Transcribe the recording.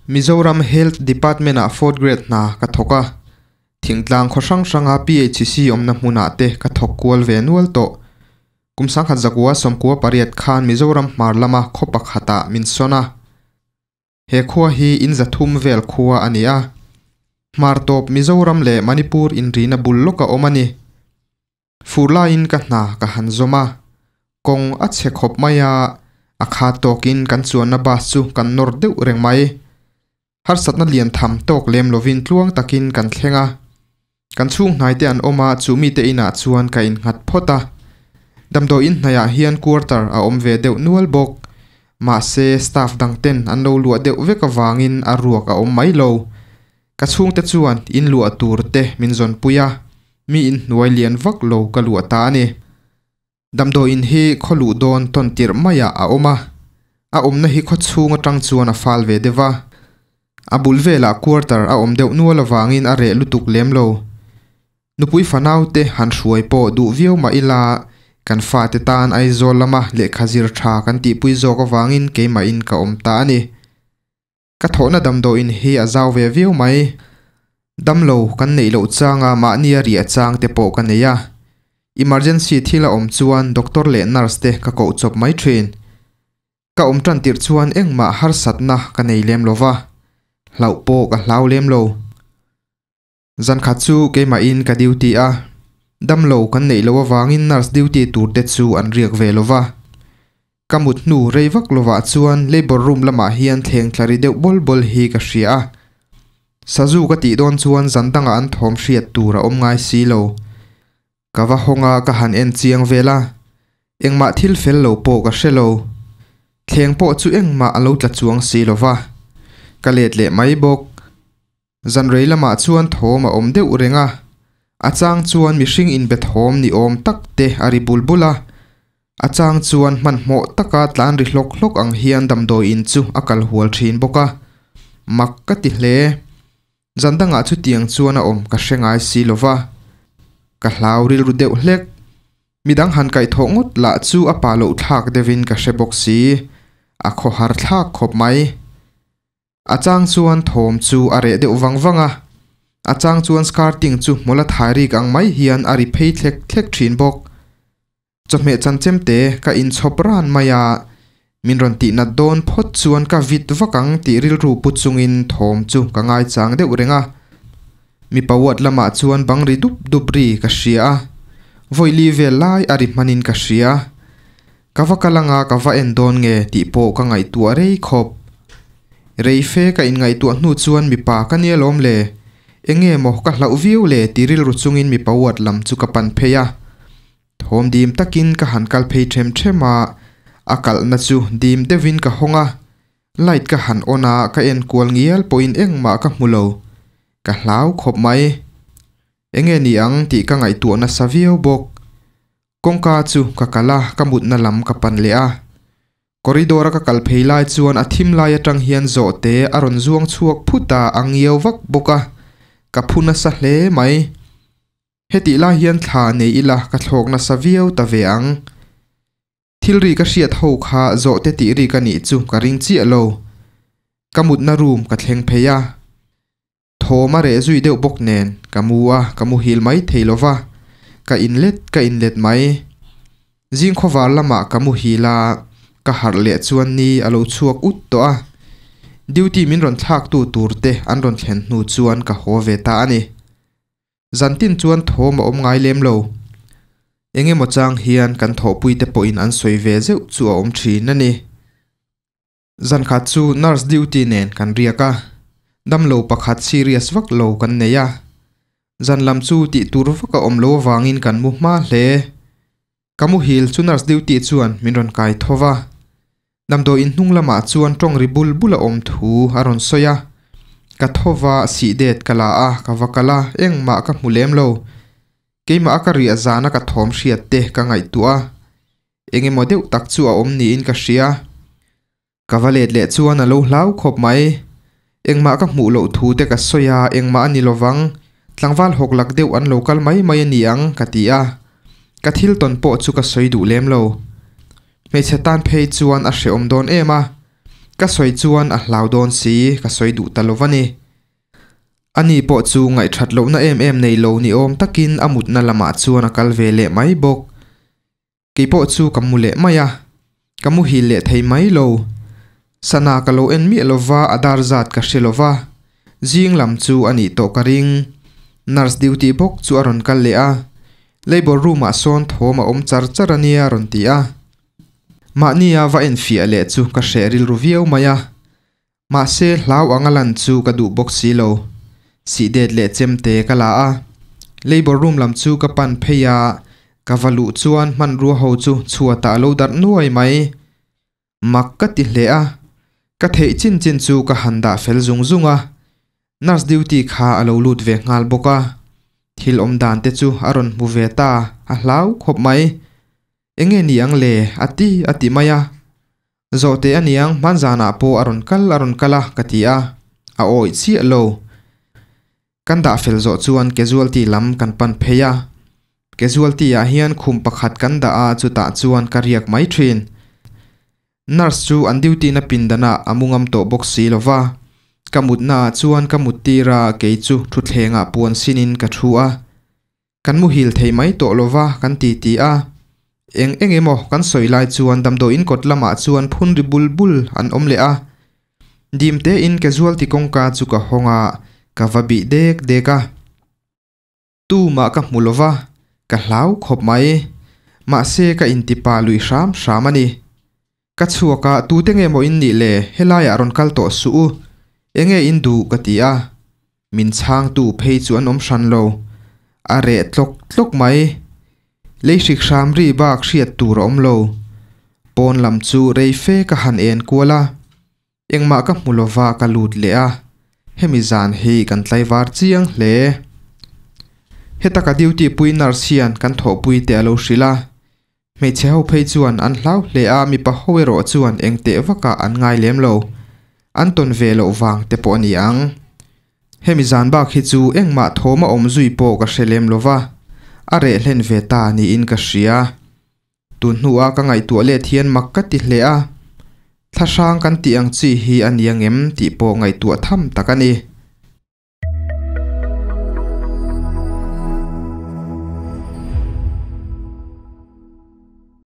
Mizoram Health Department ah fourth grade hna ka thawk a, thingtlang khaw hrang hranga PHC awmna hmunah te ka thawk kual ve nual tawh. Kum 1998 khan Mizoram hmar lama khaw pakhatah min sawn a. He khua hi in 300 vel khua a ni a. Hmar tawp Mizoram leh Manipur inrina bul lawka awm a ni. Fur laiin ka hna ka han zawm a, kawng a chhe khawp mai a, a khat tawkin kan chuanna bus chu kan nawr deuh reng mai. Harsatna lian tham tawk lem lovin tluang takin kan thleng a. Kan chhung hnaite an awm a, chu mite inah chuan ka innghat phawt a. Damdawiin hnaiah hian quarter a awm ve deuh nual bawk. Mahse, staff dangten an lo luah deuh vek avangin a ruak a awm mai lo. Ka chhungte chuan in luah tur te min zawnpui a, mi inhnuai lian vak lo ka luah ta a ni. Damdawiin hi khaw luh dawn tawn tirh maiah a awm a, a awmna hi khaw chhung atang chuan a fal ve deuh a. A bul velah quarter a awm deuh nual avangin a reh lutuk lem lo. Nupui fanau te han hruai pawh duh viau mah ila, kan fate tan Aizawl lama lehkha zir tha kan tihpui zawk avangin keimahin ka awm ta a ni. Ka thawhna damdawiin hi a zau ve viau mai. Damlo kan neih loh changa mahni a riah chang te pawh ka nei a. Emergency thil a awm chuan doctor leh nurse te ka koh chawp mai thin. Ka awm tan tirh chuan engmah harsatna ka nei lem lo va, hlauh pawh ka hlau lem lo. Zan khat chu keimahin ka duty a, damlo kan neih loh avangin nurse duty tur te chu an riak ve lo va. Ka mut hnu rei vak lovah chuan labour room lamah hian thleng tla ri deuh bawl bawl hi ka hria a. Sazu ka tih dawn chuan zan dangah an thawm hriat tur a awm ngai si lo. Ka va hawng a, ka han en chiang vel a, engmah thil fel lo pawh ka hre lo. Thleng pawh chu engmah a lo tla chuang si lo va, ka let leh mai bawk. Zan rei lamah chuan thawm a awm deuh reng a, a chang chuan mihring inbe thawm ni awm tak te a ri bul bul a, a chang chuan hmanhmawh taka tlan ri hlawk hlawk ang hian damdawiin chu a kal hual thin bawk a, mak ka ti hle. Zan dangah chutiang chuan a awm ka hre ngai si lo va, ka hlau rilru deuh hlek. Midang han kaihthawh ngawt lah chu a pa loh thlak deuhin ka hre bawk si, a khawhar thlak khawp mai. A chang chuan thawm chu a reh deuh vang vang a, a chang chuan skirting chu hmawla thairik ang mai hian a ri phei thlek thlek thin bawk. Chawhmeh chanchem te ka inchhawp ran mai a, min rawn tih nat dawn phawt chuan ka vit vak ang tih rilru pu chungin thawm chu ka ngaichang deuh reng a. Mipa ward lamah chuan bang ri dup dup ri ka hria a, vawi li vel lai a ri hmanin ka hria. Ka va kal anga ka va en dawn nge tih pawh ka ngaihtuah rei khawp. Rei fe ka inngaihtuah hnu chuan mipa ka nia lawm le, enge maw ka hlauh viau le ti rilru chungin mipa ward lam chu ka pan phei a. Thawm dim takin ka han kal phei them them a, a kalhna chu dim deuhin ka hawng a, light ka han on a, ka en kual ngial pawhin engmah ka hmu lo, ka hlau khawp mai. Enge ni ang tih ka ngaihtuah nasa viau bawk. Kawngka chu ka kal a, ka mutna lam ka pan leh a. Corridor a ka kal phei lai chuan a thim lai atang hian zawhte a rawn zuang chhuak phut a, a ngiau vak bawk a, ka phu nasa hle mai. Hetih lai hian thla nei ila ka thlawk nasa viau ta ve ang. Thil ri ka hriat ho kha zawhte tih ri ka nih chu ka ring chiah lo. Ka mutna room ka thleng phei a. Thawm a reh zui deuh bawk nen ka mu a, ka muhil mai thei lo va, ka inlet ka inlet mai. Zing khawvar lamah ka muhil a, ka harh leh chuan ni a lo chhuak ut tawh a. Duty min rawn thlaktu tur te an rawn thlen hnu chuan ka haw ve ta a ni. Zantin chuan thawm a awm ngai lem lo. Eng emaw chang hian kan thawhpuite pawhin an sawi ve zeuh chu a awm thin a ni. Zankhat chu nurse duty nen kan riak a, damlo pakhat serious vak lo kan nei a. Zan lam chu tih tur vak a awm lo avangin kan mu hma hle. Ka muhil chu nurse duty chuan min rawn kai tho va. Damdawi in hnung lamah chuan tawng ri bul bul a awm thu a rawn sawi a. Ka tho va, sih det ka la a, ka va kal a, engmah ka hmu lem lo. Keimah a ka riah zana ka thawm hriat te ka ngaihtuah a. Eng emaw deuh tak chu a awm niin ka hria. Ka va let leh chuan a lo hlau khawp mai. Engmah ka hmuh loh thu te ka sawi a, engmah a ni lovang. Tlangval hawk lak deuh an lo kal mai mai a ni ang, ka ti a. Ka thil tawn pawh chu ka sawi duh lem lo. Hmeichhe tan phei chuan a hrehawm dawn em a. Ka sawi chuan a hlau dawn si, ka sawi duh ta lo va ni. Ani pawh chu ngaihthat lohna em em nei lo ni awm takin a mutna lamah chuan a kal ve leh mai bawk. Kei pawh chu ka mu leh mai a, ka muhil leh thei mai lo. Sana ka lo en miah lova a dar zat ka hre lova, zing lam chu a nih tawh ka ring. Nurse duty bawk chu a rawn kal leh a, labour room ah sawn thawm a awm char char a nia a rawn ti a. Mahnia va enfiah leh chu ka hreh rilru viau mai a. Mahse hlau anga lan chu ka duh bawk si lo. Sih det leh chem te ka la a. Labour room lam chu ka pan phei a, ka va luh chuan hmanrua ho chu chhuatah a lo darh nuai mai. Mak ka ti hle a, ka theih chin chin chu ka han dah fel zung zung a. Nurse duty kha a lo lut ve nghal bawk a. Thil awm dan te chu a rawn hmu ve ta, a hlau khawp mai. Enge ni ang le? a ti a ti mai a. Zawhte a niang hmanzanah pawh a rawn kal a rawn kal a ka ti a, a awih chiah lo. Kan dah fel zawh chuan casualty lam kan pan phei a. Casualty ah hian khum pakhat kan dah a chutah chuan ka riak mai thin. Nurse chu an duty na pindanah a mu ngam tawh bawk si lo va. Ka mutnaah chuan ka muttir a, kei chu thutthlengah puan sinin ka thu a. Kan muhil thei mai tawh lo va kan ti ti a. Eng eng emaw kan sawi lai chuan damdawiin kawt lamah chuan phun ri bul bul an awm leh a. Dim tein casualty kawngka chu ka hawng a, ka va bih dek dek a. Tumah ka hmu lo va, ka hlau khawp mai. Mahse ka intipa lui hram hram a ni. Ka chhuak a, tute nge maw in nih le, helaiah rawn kal tawh suh u, enge in duh ka ti a. Min chhangtu phei chu an awm hran lo, a reh tlawk tlawk mai. Lei hrik hram ri bak hriat tur a awm lo. Pawn lam chu rei fe ka han en kual a, engmah ka hmu lova ka lut leh a, hemi zan hi kan tlaivar chiang hle. Heta ka duty pui nurse hian kan thawhpui te a lo hrilh a, Hmeichhe ho phei chuan an hlau hle a, mipa ho erawh chuan eng teh vakah an ngai lem lo. An tawn ve loh vang te pawh a ni ang. Hemi zan bak hi chu engmah thawm a awm zui pawh ka hre lem lo va, a reh hlen ve ta niin ka hria. Tun hnua ka ngaihtuah let hian mak ka ti hle a, thlahrang kan tih ang chi hi a ni angem tih pawh ngaihtuah tham tak a ni.